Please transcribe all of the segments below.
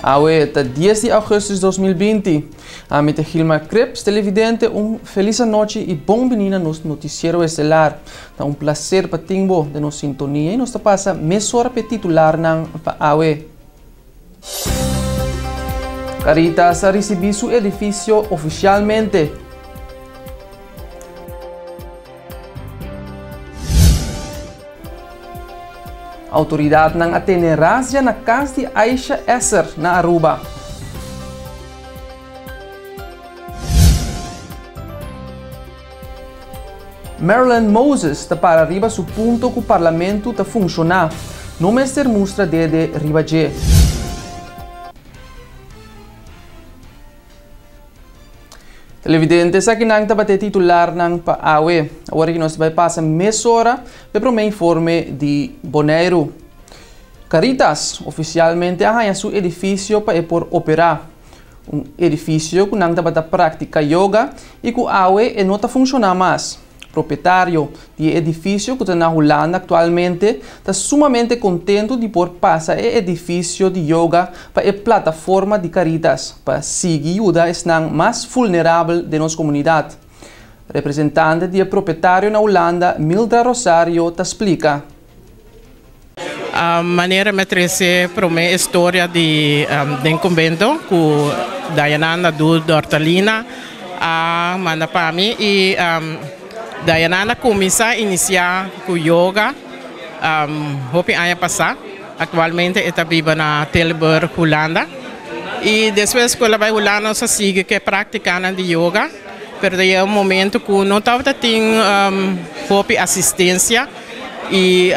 Awe ta 10 di augustus 2020. Ami ta Gilmar Krips, televidente, un feliz anochi y bon bini na nos noticiero estelar. Ta un placer pa tin bo den nos sintonia y nos ta pasa mesora p'e titularnan pa awe. Caritas a ricibi su edificio oficialmente. Autoridadnan a tene razia na cas di Aisha Esser na Aruba. Marilyn Moses ta para riba su punto cu Parlamento ta funciona, no mester mustra dede riba dje. Televidente, esakinan tabata e titularnan pa awe. Awor aki nos ta bai pasa mesora p'e promé informe di Boneiru. Caritas ofisialmente a haña su edifisio pa e por operá. Un edifisio ku nan tabata praktika yoga i ku awe e no ta funshoná mas. Propietario di e edifisio ku ta na Hulanda aktualmente ta sumamente kontentu di por pasa e edifisio di yoga pa e plataforma di Caritas pa sigui yuda esnan mas vulnerabel den nos komunidat. Representante di e propietario na Hulanda, Mildra Rosario ta splika. Manera mi a trece prome e storia di den convento cu Dayananda Du Dortalina a manda pa mi y Dayananda cuminsa inicia cu yoga hopi aña pasa. Actualmente e ta biba na Tilburg, Hulanda. Y despues cu el a bay Hulanda nos a sigui cu e practicanan di yoga, pero ta yega un momento cu no tabata tin hopi asistencia. Y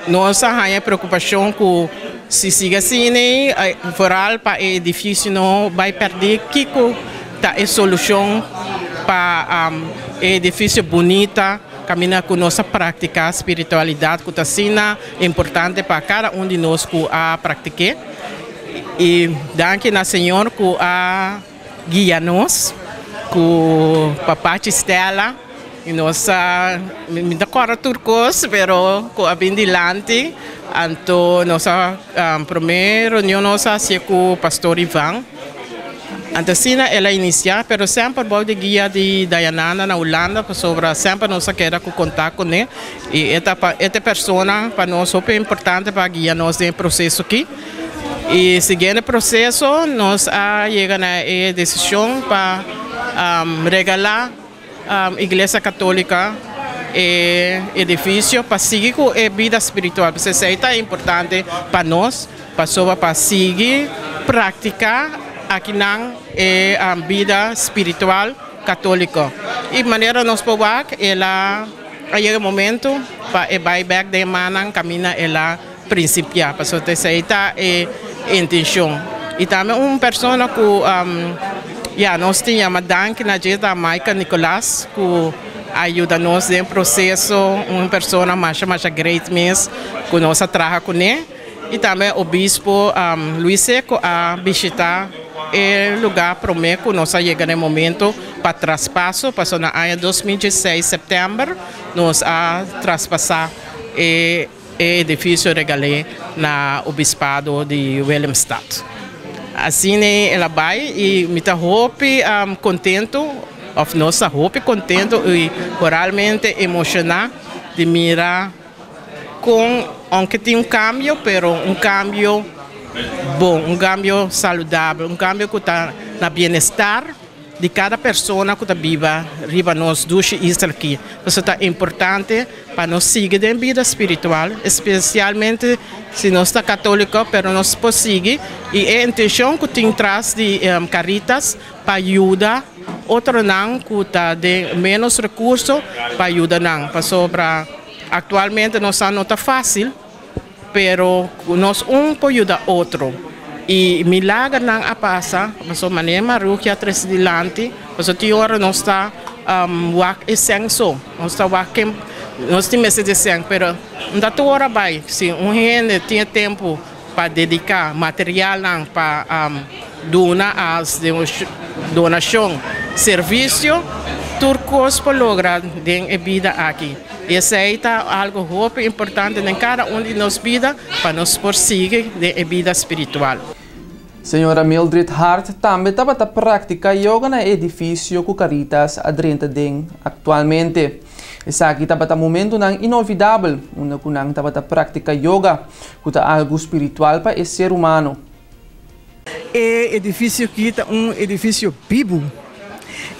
nos a haña preocupacion cu si sigui asina vooral pa e edificio no bay perdi, kico ta e solucion pa e edificio bunita caminda cu nos a practica spiritualidad cu ta asina importante pa cada un di nos cu a practiqu'e. Y danki na Señor cu a guia nos cu Papachi Stella. Y nos a, mi ta corda tur cos, pero cu a bin dilanti, anto nos a, prome reunion nos a haci cu Pastor Ivan, anto asina el a inicia, pero semper bou di guia di Dayananda na Hulanda, pasobra semper nos a keda cu contact cune, y e ta e ta e persona pa nos hopi importante pa guia nos den e proceso aki. Y siguiendo e proceso nos a yega na e decision pa regala Iglesia Católica e edificio pa sigui cu e bida spiritual. Pasobra esey ta importante pa nos, pasobra pa sigui practica akinan e bida spiritual católico. Y manera nos por wak el a yega e momento pa e bay bek den e mannan caminda el a principia, pasobra esey ta e intencion. Y tambe un persona cu ya nos tin yama danki na dje ta Michael Nicolaas cu a yuda nos den proceso, un persona masha masha great mes cu nos a traha cune. Y tambe Obispo Luis Seco a bishita e lugar prome cu nos a yega na e momento pa traspaso, pasobra na aña 2016 september nos a traspasa e E edifisio regal'é na Obispado di Willemstad. Asina el a bai i mi ta hopi kontentu, òf nos ta hopi kontentu i moralmente emoshoná di mira kon ounke tin un kambio, pero un kambio bon, un kambio saludabel, un kambio ku ta na bienestar. di kada persona ku ta biba riba nos dushi isla aki. Pasobra ta importante pa nos sigui den bida spiritual, espesialmente si nos ta katoliko, pero nos por sigui i e intenshon ku tin tras di Caritas pa yuda otronan ku ta den menos rekurso pa yuda nan. Pasobra aktualmente nos sa no ta fásil. Pero ku nos un por yuda otro. I milagernan a pasa, pasobra manera Marugia a trese dilanti, pasobra tin ora nos ta wak e sèn so, nos ta wak ken nos tin mester di e sèn, pero no ta tur ora bai. Si un hende tin e tempu pa dediká materialnan pa duna as donashon, servisio, tur kos por logra den e bida aki. I esei ta algu hopi importante den kada un di nos bida pa nos por sigui den e bida spiritual. Señora Mildred Hart tambe tabata praktiká yoga na e edifisio ku Caritas a drenta den aktualmente. Esaki tabata momentonan inolvidabel unda ku nan tabata praktiká yoga, ku ta algu spiritual pa e ser humano. E edifisio aki ta un edifisio bibu.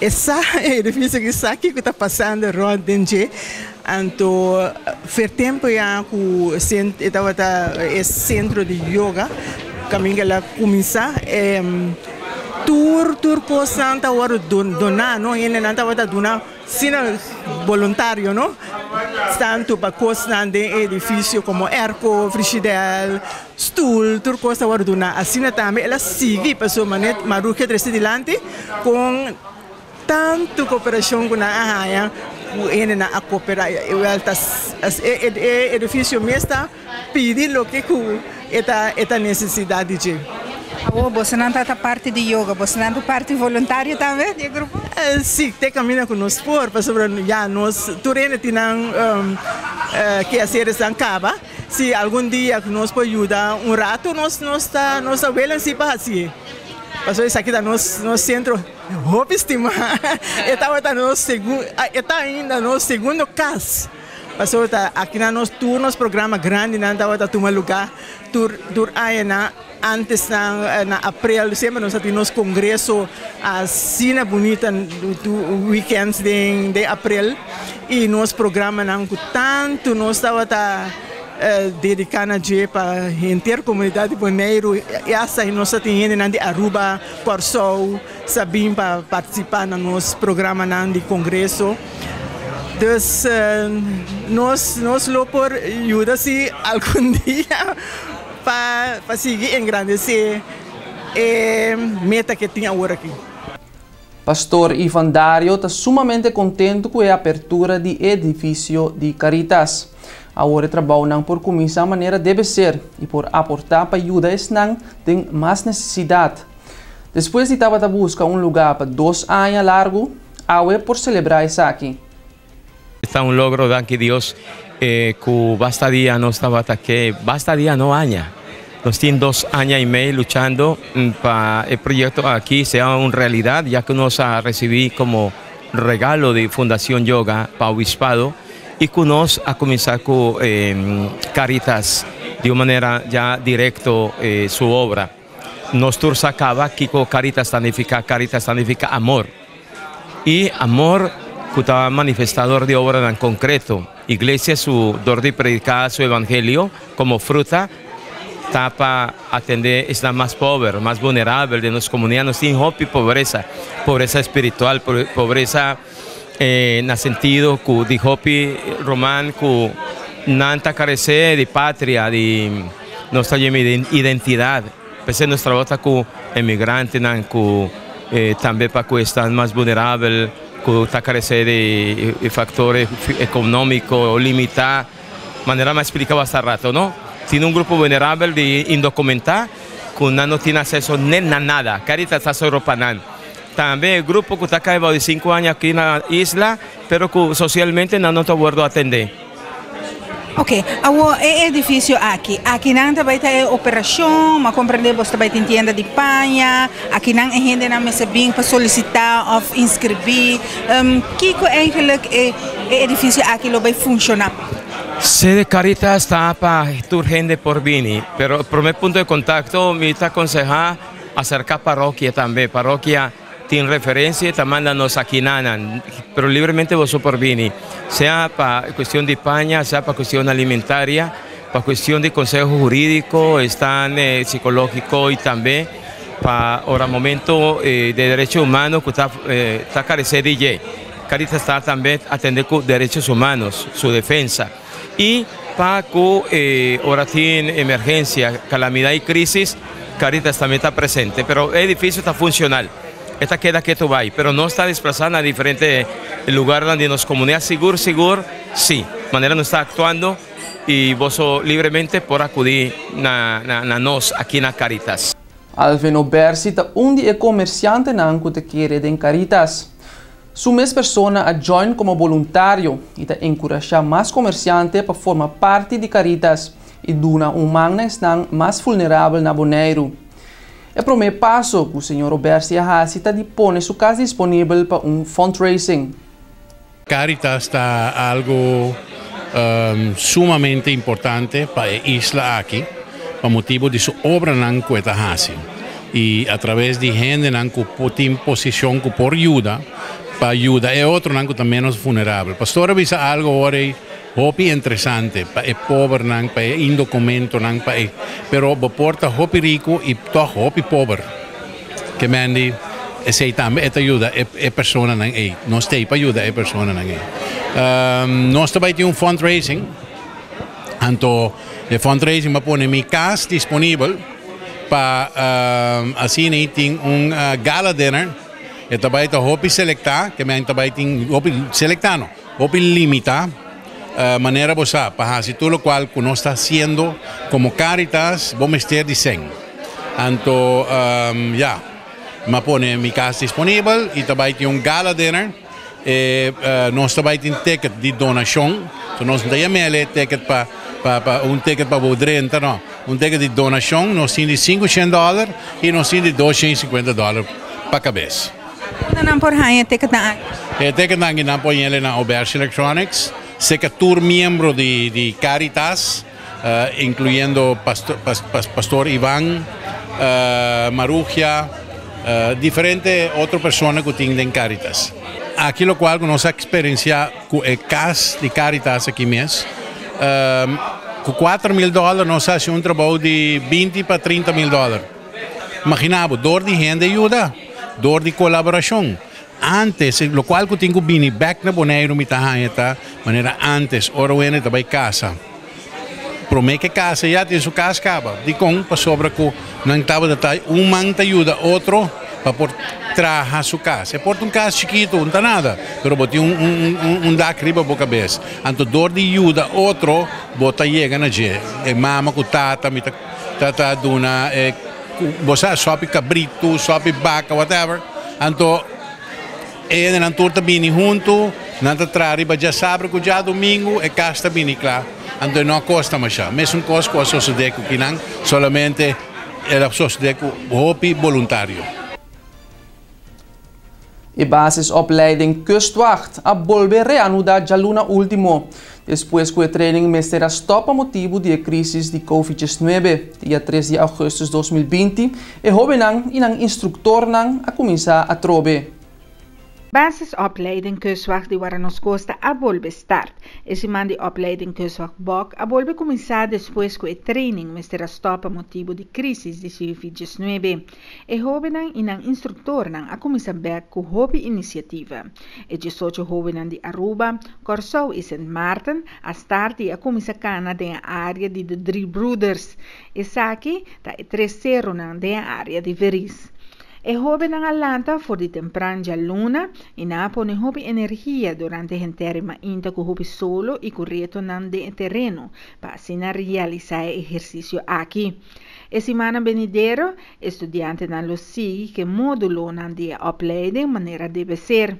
E sa e edifisio aki sa kiko ta pasando rònt den dje. Anto fer tempu ya ku e tabata e sentro di yoga kaminda el a kuminsá tur tur kosnan ta wòrdu doná no hendenan tabata duna asina boluntario no tantu pa kosnan den e edifisio komo airco, frishidèr, stul tur kos ta wòrdu doná asina tambe el a sigui pasobra manera Marugia a trese dilanti kon Tantu koperashon ku nan a haña ku hendenan a koperá wèl ta e edifisio mes ta pidi loke ku e ta e ta nesesidat di dje. Awor bosonan ta ta parti di yoga, bosonan ta parti voluntario tambe di e grupo? Si, te kaminda ku nos por pasobra ya nos tur hende tin nan keaseresnan kaba, si algun dia ku nos por yuda un ratu nos nos ta nos ta welen si pa hasié pasobra esaki ta nos nos sentro. Hopi stima e tabata nos segun e ta ainda nos segundo kas pasobra ta akinan nos tur nos programa grandinan tabata tuma luga tur tur añanan antes nan na aprel semper nos a tin nos kongreso asina bunita tur weekends den den aprel i nos programanan ku tantu nos tabata dediká na dje pa henter komunidat di Boneiru i asta nos a tin hendenan di Aruba. Kòrsou sa bin pa partisipá na nos programanan di kongreso. Dus nos nos lo por yuda si algun dia pa pa sigui engrandesé e meta ke tin awor aki. Pastor Ivan Dario ta sumamente kontentu ku e apertura di e edifisio di Caritas. Awor e trabounan por kuminsá manera debe ser i por aportá pa yuda esnan den mas nesesidat. Despues di tabata buska un lugá pa dos aña largu, awe por selebrá esaki. Ta un logro danki Dios ku basta dia nos tabata ke, basta dia no aña. Nos tin dos aña i mei luchando pa e proyekto aki sea un realidat ya ku nos a risibí komo regalo di Fundacion Yoga pa Obispado y cu nos a cuminsa cu Caritas di un manera ya directo su obra. Nos tur sa caba kico Caritas ta nifica, Caritas ta nifica amor y amor cu ta manifesta dor di obranan concreto. Iglesia su dor di predica su evangelio como fruta ta pa atende esnan mas pober, mas vulnerabel den nos comunidad. Nos tin hopi pobresa, pobresa espiritual, pobresa na sentido cu di hopi ruman cu nan ta carece di patria, di nos ta yama identidad. P'esei nos trabou ta cu emigrantenan cu tambe pa cu esnan mas vulnerabel cu ta carece di factores economico limita. Manera mi a splika basta rato no, tin un grupo vulnerabel di indokumentá ku nan no tin aseso ne na nada, Caritas ta soro pa nan. Tambe e grupo ku ta kai bou di sinku aña aki na isla pero ku sosialmente nan no ta wòrdu atendé. Ok, awor e edifisio aki, akinan ta bai ta e operashon, mi a komprendé bos ta bai tin tienda di paña, akinan e hendenan mester bin pa solisitá òf inskribí. Kiko eigenlijk e edifisio aki lo bai funshoná? Sede Caritas ta pa tur hende por bini, pero prome punto di kontakto mi ta konsehá aserká parokia tambe. Parokia tin referensia i ta manda nos akinanan, pero libremente boso por bini, sea pa kuestion di paña, sea pa kuestion alimentaria, pa kuestion di konseho hurídiko, esnan sikológiko i tambe pa ora momento di derecho humano ku ta ta karesé di dje. Caritas ta tambe atendé ku derechos humanos, su defensa i pa ku ora tin emergensia, kalamidat i krisis, Caritas tambe ta presente. Pero e edifisio ta funshonal, e ta keda ketu bai, pero nos ta desplasá na diferente lugarnan di nos komunidat sigur sigur si manera nos ta aktuando i boso libremente por akudí na na nos aki na Caritas. Alvin Obersi ta un di e komersiantenan ku ta kere den Caritas. Su mes persona a join komo boluntario i ta enkurashá mas komersiante pa forma parti di Caritas i duna un man na esnan mas vulnerabel na Boneiru. E promé paso ku señor Robersi a hasi ta di pone su kas disponibel pa un fundraising. Caritas ta algo sumamente importante pa e isla aki pa motibo di su obranan ku e ta hasi i a traves di hendenan ku tin posishon ku por yuda pa yuda e otronan ku ta menos vunerabel. Pastor a bisa algo ora ei hopi interesante pa e pobernan, pa e indokumentonan, pa e pero bo por ta hopi riku i tòg hopi pober. Ke men di esei tambe e ta yuda e e personanan ei. Nos ta ei pa yuda e personanan ei. Nos ta bai tin un fundraising, anto e fundraising bo a pone mi kas disponibel pa asina ei tin un gala dinner. E ta bai ta hopi selektá, ke men ta bai tin hopi selektá no, hopi limitá manera bo sa pa hasi tur lokual ku nos ta hasiendo komo Caritas bo mester di sèn. Anto ya, mi a pone mi kas disponibel i ta bai tin un gala dinner. E nos ta bai tin ticket di donashon. So nos no ta yam'el e ticket pa pa pa un ticket pa bo drenta no. Un ticket di donashon nos tin di 500 dòler i nos tin di 250 dòler pa kabes. Unda nan por haña e ticketnan aki? E ticketnan aki nan por hañ'el na Obersi Electronics, serka tur miembro di di Caritas. Incluyendo Pastor Ivan Marugia, diferente otro persona cu tin den Caritas. Aki locual cu nos a experiencia cu e cas di Caritas aki mes, cu 4000 dollar nos a haci un trabou di 20 pa 30 mil dollar. Imagina bo, door di hende yuda, door di colaboracion. Antes, locual cu tin cu bini bek na Boneiru mi ta haña ta manera antes, ora un hende ta bay casa. Prome ke casa ya tin su cas caba. Dicon? Pasobra cu nan tabata ta un man ta yuda otro pa por traha su cas. E por ta un cas chikito, no ta nada, pero bo tin un dak riba bo cabes. Anto door di yuda otro bo ta yega na dje. E mama cu tata mi ta ta duna e bo sa sopi cabrito, sopi baca, whatever. Anto e hendenan tur ta bini huntu, nan ta traha riba djasabra ku djadumingu, e kas ta bini kla. Anto e no a kosta masha. Mesun kos ku a sosodé ku kinan, solamente el a sosodé ku hopi boluntario. E basisopleiding Kustwacht a bolbe reanudá djaluna último, despues ku e training mester a stòp pa motibu di e krísis di Covid 19. Dia 3 di ougùstùs 2020, e hóbennan i nan instruktornan a kuminsá atrobe. Basisopleiding Kustwacht di Waranoos Costa a bolbe start. E siman di opleiding Kustwacht Bok a bolbe kuminsá despues ku e training mester a stòp pa motibu di krísis di Covid 19. E hóbennan i nan instruktornan a kuminsá bèk ku hopi inisiativa. E 18 hóbennan di Aruba, Kòrsou i Sint Maarten a start i a kuminsá kana den e área di De Drie Broeders. Esaki ta e tres seronan den e área di Veris. E hóbennan a lanta for di tempran djaluna i nan a pone hopi energia durante henter e mainta ku hopi solo i ku retonan den e tereno pa asina realisá e ehersisio aki. E simannan benidero, e studiantenan lo sigui ku e módulonan di e opleiding manera debe ser.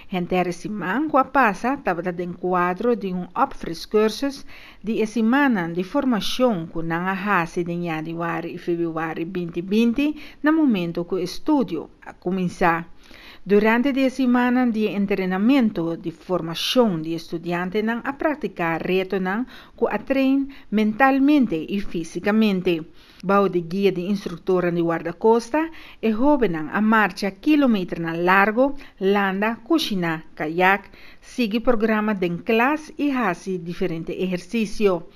Henter e siman ku a pasa tabata den kuadro di un opfriscursus di e simannan di formashon ku nan a hasi den yanüari i febrüari 2020 na momento ku e studio a kuminsá. Durante di e simannan di e entrenamentu di formashon di e studiantenan a praktiká retonan ku a train mentalmente i físikamente. Bou di guia di instruktornan di Wardakosta, e hóbennan a marcha kilometernan largu, landa, kushiná, kayak, sigui programa den klas i hasi diferente ehersisio.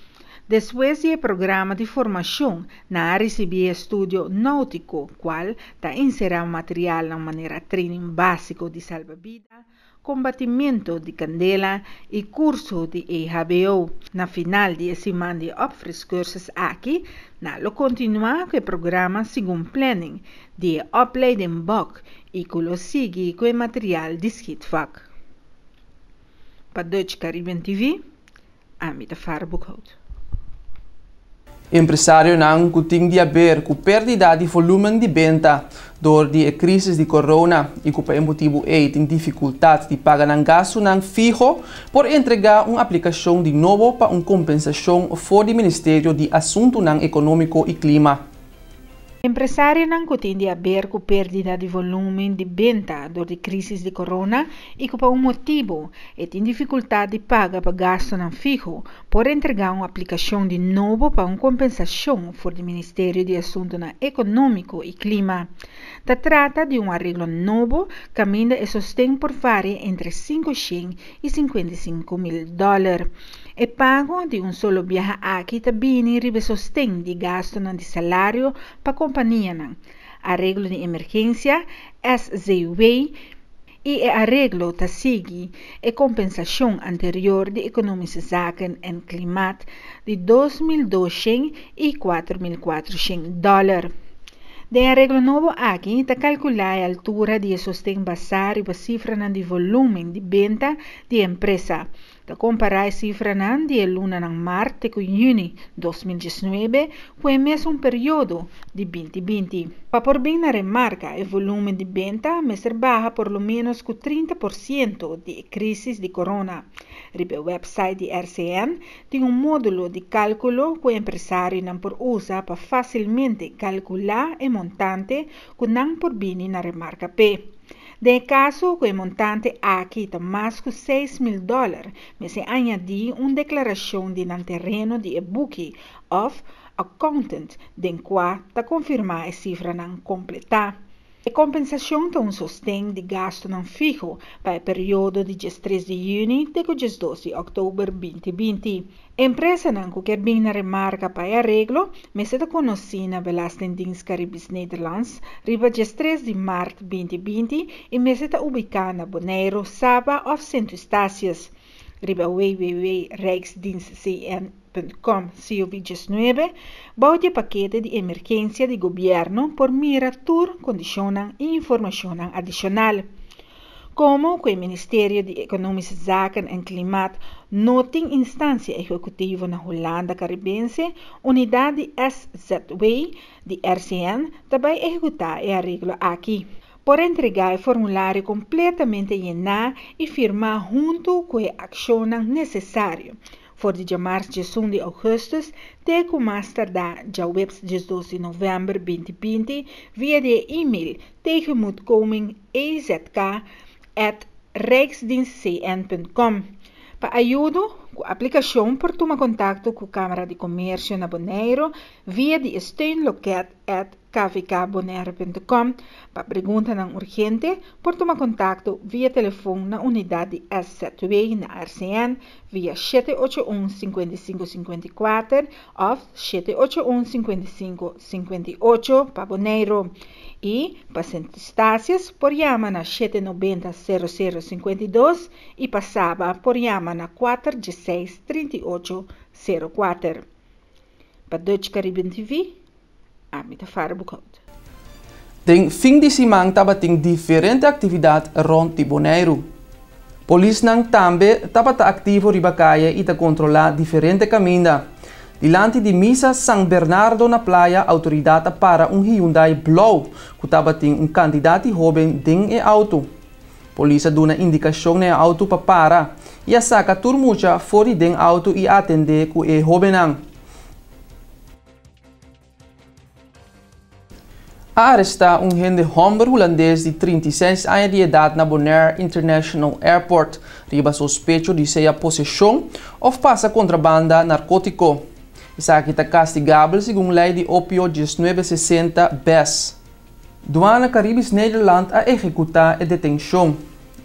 Despues di e programa di formashon, nan a risibí e estudio nóutiko, kual ta enserá materialnan manera training básiko di salbabida, kombatimentu di kandela i kurso di EHBO. Na final di e siman di opfriscursus aki, nan lo kontinuá ku e programa segun planning di e opleiding bok i ku lo sigui ku e material di schietvak. Pa Dutch Caribbean TV, Ami ta Farah Boekhout. Empresarionan ku tin di haber ku pèrdida di volúmen di benta dor di e krísis di corona i ku pa e motibu ei tin difikultat di paga nan gastunan fiho por entregá un aplikashon di nobo pa un kompensashon for di Ministerio di Asuntunan Ekonómiko i Klima. Empresarionan ku tin di aber ku pérdida di volúmen di benta dor di krísis di corona i ku pa un motibu e tin difikultat di paga pa gastunan fiho, por entregá un aplikashon di nobo pa un kompensashon for di Ministerio di Asuntunan Ekonómiko i Klima. Ta trata di un areglo nobo kaminda e sosten por varia entre 500 i 55.000 dòler. E pago di un solo biaha aki ta bini riba e sosten di gastunan di salario pa kompanianan, Areglo di Emergensia, SZW, i e areglo ta sigui e kompensashon anterior di Economische Zaken en Klimaat di 2.200 i 4.400 dòler. Den e areglo nobo aki ta kalkulá e altura di e sosten basá riba sifranan di volúmen di benta di e empresa. Ta kompará e sifranan di e lunanan mart te ku yüni 2019 ku e mesun periodo di 2020. Pa por bin na remarka e volúmen di benta mester baha por lo ménos ku 30% di e krísis di corona. Riba e website di RCN tin un módulo di kálkulo ku empresarionan por usa pa fásilmente kalkulá e montante ku nan por bini na remarka p'e. Den e kaso ku e montante aki ta mas ku 6.000 dòler, mester añadí un deklarashon di nan tereno di e buki òf accountant den kua ta konfirmá e sifranan kompletá. E kompensashon ta un sosten di gastunan fiho pa e periodo di 13 di yüni te ku 12 di òktober 2020. Empresanan ku kier bin na remarka pa e areglo mester ta konosí na Belastingdienst Caribisch Nederlands riba 13 di mart 2020 i mester ta ubiká na Boneiru, Saba òf Sint Eustatius. Riba www.rijksdienstcn.com COVID-19 bou di e pakete di emergensia di gobièrnu por mira tur kondishonnan i informashonnan adishonal. Komo ku e Ministerio di Economische Zaken en Klimaat no tin instansia ehekutivo na Hulanda Karibense, unidat di SZW di RCN ta bai ehekutá e areglo aki. Por entregá e formulario kompletamente yená i firmá huntu ku e akshonnan nesesario, for di djamars 11 di ougùstùs te ku mas tardá djaweps 12 di novèmber 2020 via di e e-mail tegemoetkoming@rijksdienstcn.com. Pa ayudo ku aplikashon por tuma kontakto ku Kámara di Komersio na Boneiru via di e steunloket@kvkbonaire.com. Pa preguntanan urgente por tuma kontakto via telefòn na unidat di SZW na RCN via 781 55 54 òf 781 55 58 pa Boneiru. I pa Sint Eustatius por yama na 790 00 52 i pa Saba por yama na 416 38 04. Pa Dutch Caribbean TV, ami ta Farah Boekhout. Den fin di siman tabatin diferente aktividat rònt di Boneiru. Polisnan tambe tabata aktivo riba kaya i ta kontrolá diferente kaminda. Dilanti di Misa San Bernardo na Playa outoridat a para un Hyundai blou ku tabatin un kantidat di hóben den e outo. Polis a duna indikashon na e outo pa para i a saka tur mucha for di den outo i a atendé ku e hóbennan. A arestá un hende hòmber hulandes di 36 aña di edat na Bonaire International Airport riba sospecho di sea poseshon òf pasa kontrabanda narkótiko. Esaki ta kastigabel segun lei di opio 1960 bes. Duana Caribisch Nederland a ehekutá e detenshon.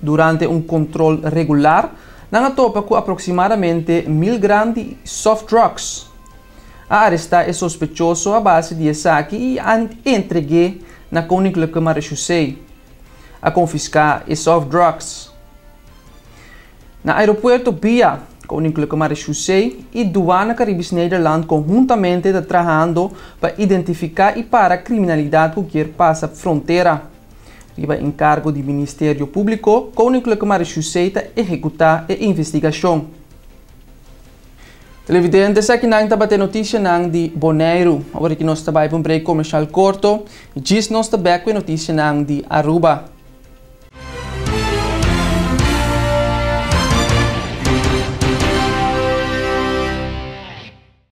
Durante un kontrol regular, nan a topa ku aproksimadamente 1.000 gram di soft drugs. A arestá e sospechoso a base di esaki i a entreg'é na Koninklijke Marechaussee. A konfiská e soft drugs. Na aeropuerto Bia, Koninklijke Marechaussee i Duana Caribisch Nederland konhuntamente ta trahando pa identifiká i para kriminalidat ku kier pasa frontera. Riba enkargo di Ministerio Públiko, Koninklijke Marechaussee ta ehekutá e investigashon. Televidente, esakinan tabata e notisianan di Boneiru. Awor aki nos ta bai pa un break komersial korto. Djis nos ta bèk ku e notisianan di Aruba.